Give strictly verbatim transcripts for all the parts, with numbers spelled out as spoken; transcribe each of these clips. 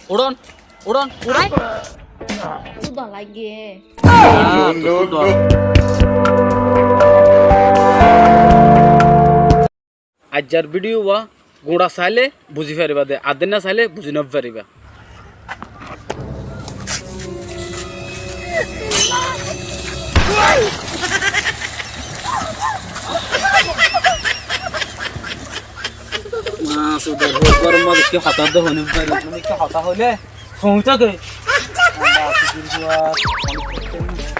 Uçón, uçón, uçón. Tuddá lagé. Ah, tuddá. Aijjar bídiyo wá guñça sailé buzí faribá de, adde no sailé buzí no faribá. Masudor hór góror mazé ki hotá de hoi no fari, mane ki hotá hoilé fúni táke.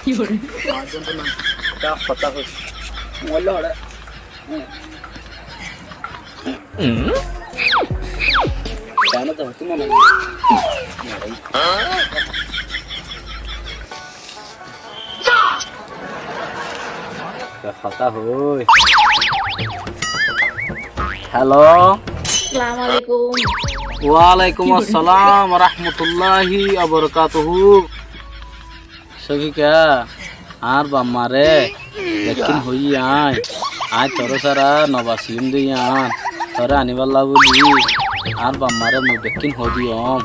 Ki hotá hoi? Mobail lo hore. Hotá hoi. Helo. Assalamu alaikum. Walaikum assalam wa rahmatullahi wa barakatuhu. Sófika, añár baf-mare bekkín hoiyí aññí, aññí toré sára no basiyúm de yían, toré aníbolla bóli añár baf-mare mui bekkín hoódiyum.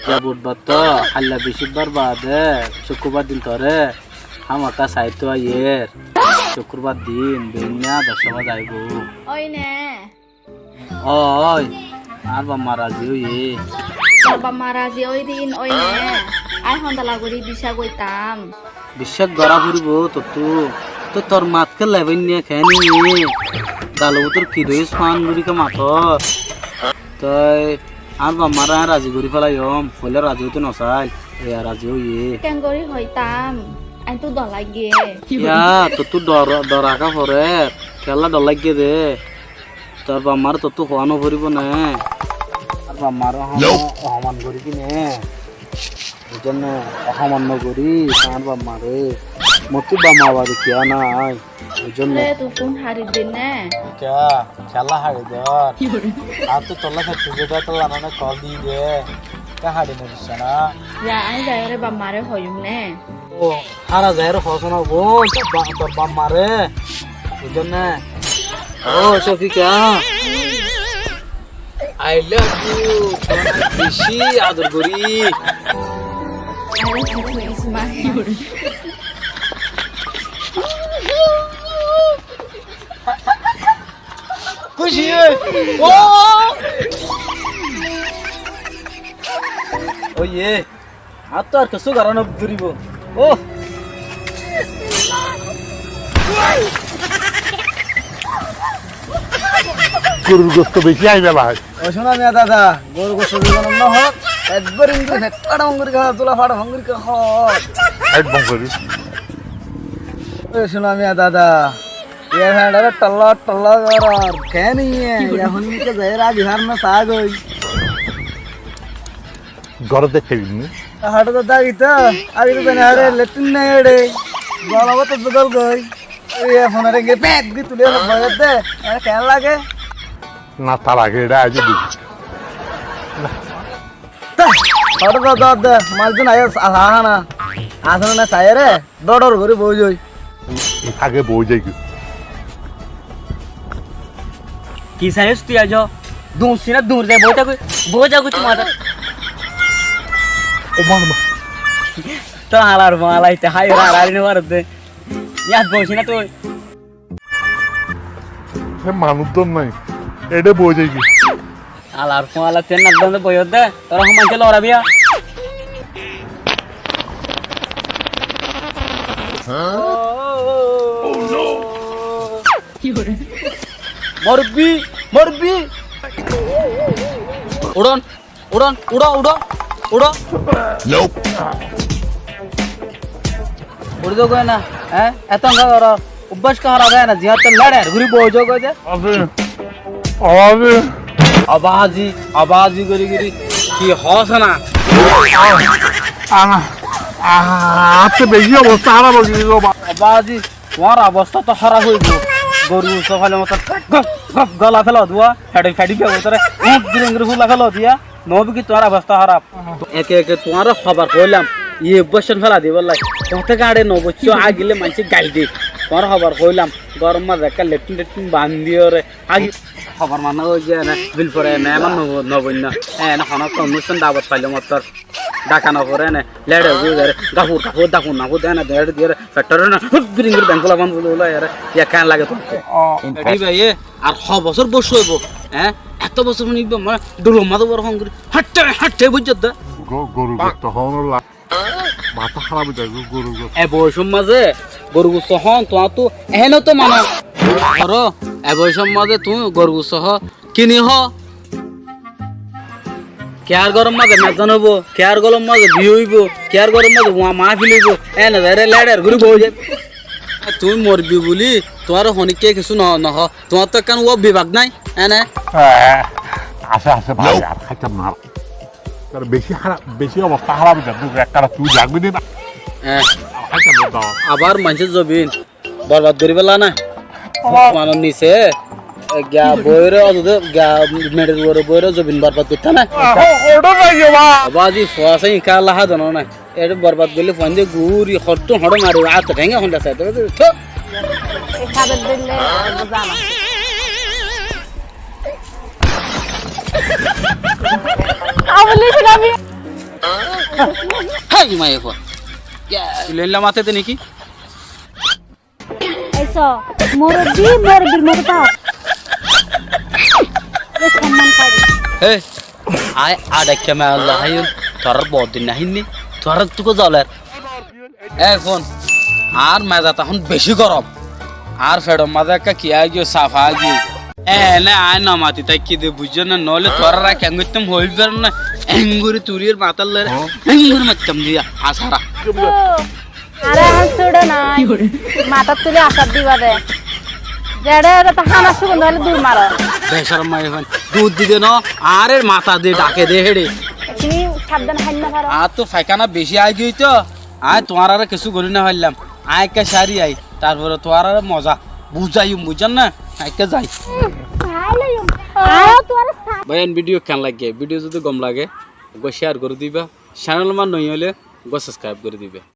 Yá budbar tó, háilla bicíbbar baade cúkkurbar din toré hámaka saitó aiyér. Cúkkurbar din, beínna doccá bazé aibóu. Ói né? Ói, añár baf-ma razi óiye. Tor baf-ma razi ói din ói né? Aññí hondilla gorí biccác goittám? Biccác gorá foribóu tottú. Toi tor mat kélla báinne keéne? Galo bútore ki doiyós fán gorí ké mator? Toi añár baf-mare aññí razi gorí félaiyum, hoilé razi óito nosail, eya razi óiye. Keéngorí hoitám? Aññí tó dor laiggé. Yá, tottú dor, dor aká forer, kiyólla dor laiggé dé? Tor baf-mare tottú hoó no foribóu né? Tor baf-mare hoó, homan gorí ki né? Buijjós né? Homan no gorí, tor baf-mare. Mottú baf-ma baade kiyá nái. Buijjós né? Re, tui fún haçi din né? Kiyá? Kiyólla haçi dor? Ki hore? Añáttu tolla fettú zé dé, tolla nane kol di dé. Kiyá haçi no diccó na? Yá, aññí zaiyóre baf-mare hoiyum né? Ó, hára zaiyóre hoós na bóin, tor ba-, tor baf-mare. Buijjós né? Ó, Sófika. I love you. Tor beci ador gorí. I love you too, Ismail. Kúci, ó! Óiye, añáttu ar kessú gorá no foribóu. Ó! Gorur gosto beci aibá bái. Ó cúna miya dada, gorur gosto zibonot no hoók, ekbar engori fet faça fongori hoók, zula faça fongori hoók. Fet fongori. Ó cúna miya dada, Yá, héndare tolla tolla goror. Keén iye? Yá, hon mikke zaiyóre agi har no sagói. Gorot de tebin ni? Háto to dagi to, agi to zani hare letrin nai ere. Gol obo to gol goi. Yá, fonore ge pet gi tuli boyot de. Are keén lage? Na, ta lage, ere aji di. Tá, hoto dor dor de, manúic zon aiyé, asá hana. Asá na saiyóre, dor dor gorí boói zoi. Age boói zai goi. Ki saiyós tui aijó? Duñr sina duñr zai boói zai goi. Boói zai goi tui mazé. Ó ma, ma. Tó halar mala ite háiyoré harari no faredde. Yát boói sina tui. Hé manúic dór nái. Eçé boói zaigói. Alar fuañla, tuáñra dónde boiyós dé, torá hon maincé loraiba. Morobbi, morobbi. Uçón. Uçón, uçó, uçó, uçó. Nope. Uçí zagói na, hé? Eto enggúa goró, ubbác ki hóraf óiye na, ziyán te leçer gorí boói zagói de. Abazi, abazi, abazi gorí gorí ki hoós na? Añár, añár, añár to beci obosta hóraf ói giyói gó ba. Abazi, tuáñr obosta to hóraf óibo. Goru usá faile moto gop, gop gola félai duwa, feçi, feçi bego tore, uñk guri guri fula félai diya. Noóbi ki tuáñr obosta hóraf? Eke eke tuáñre hobar hoilam, iye ubbác cán félai dibolla. Hoté gañçe no boiccó, agile maincé gail de. Tuáñr hóbor hoilám, góror mazé ekká letrín-tetrín bandíyoré. Agi hóbor mana óiye ene, bil fore ene, emán no, no boinno. Ene honó ekká onustán dawot failé mottor. Dhaka no fore ene, leçe uçí zare, gafur, gafur, dafur, nafur, ene, leçe diyore, fettóre na, hut, biringir bengula ban bulu ula yare, ya keén lage tuáñr? Ó. Edi bái, e, ar ho bosór boiyos óibo, e? Eto bosór fúni ibá mane, dhulor mazé boro hon gori, hátte, hátte boijjé de. Go-, goru gosto hon la. Matá háraf ói zagói, goru gosto. E boiyosor mazé goru gosto hon, tuáñttu ehón to mano. Goró, e boiyosor mazé tuñí goru gosto hó, kini hó? Kiyár góror mazé mezzan óibo, kiyár góror mazé biyá óibo, kiyár góror mazé uá maáfil óibo, ene zaire leçer gori boói zaibo. Tuñí morbi buli, tuáñre honikká kessú no, no hó. Tuáñttu ekkán uá bibak nái, ene? E, asé, asé, bái, ar háitam na. Tar beci háraf, beci obosta háraf ói zar, ekkára tui zagói de na. E. Ar háitam na, da. Abar maincór zobin borbad gorí féla na. Ó. Manor nise, e, giya boiyóre, ozode giya meçir uore boiyóre zobin borbad goittá na. Ó, ó, oçó nai, ó ba. Abar azi fua asé, inka Allah há zano na. Ere borbad goille fuainde guri hottún hoçé mari, át thénge honda sai, tó, tó. Ei sábet dille buza na. Abuli sunami. Hái, maye fua. Tuile illa mate de niki? Eso, murubbi, murubbir moto táko. Ei, somman fari. Hé, añí añçaikka mela háiyum, tuáñrar bout din no hínni, tuáñrar tuko zoler. E fon, añár mezat ehón beci gorom. Añár feçor mazé ekká kiyá ói giyói, safa ói giyói. Ene añí no mati táikki de, buijjó né? Noóile tuáñrare keéngoittám hoói faron né, enggori tuliyóre matát loiyóre, enggori maittam de, asara. Ó, añára ehón cúço nái. Matát tuli asar diba de. Zeçé zeçé hána sugun óile dur maro. Becorom maiyafuain. Dur dide no, añáre mata de, dhake de héçe. Ekini sabdan háin no faro. Añáttu faikána beci ói giyói to. Añí tuáñrare kessú gorí no faillám. Añí ekká cári ai. Tarfore tuáñrare moza buzaiyum, buijjó né? Añí ekká zai. Bái, en video keén lage? Video zodi gom lage, uggwá share gorí diba. Channel ot noya óile uggwá subscribe gorí diba.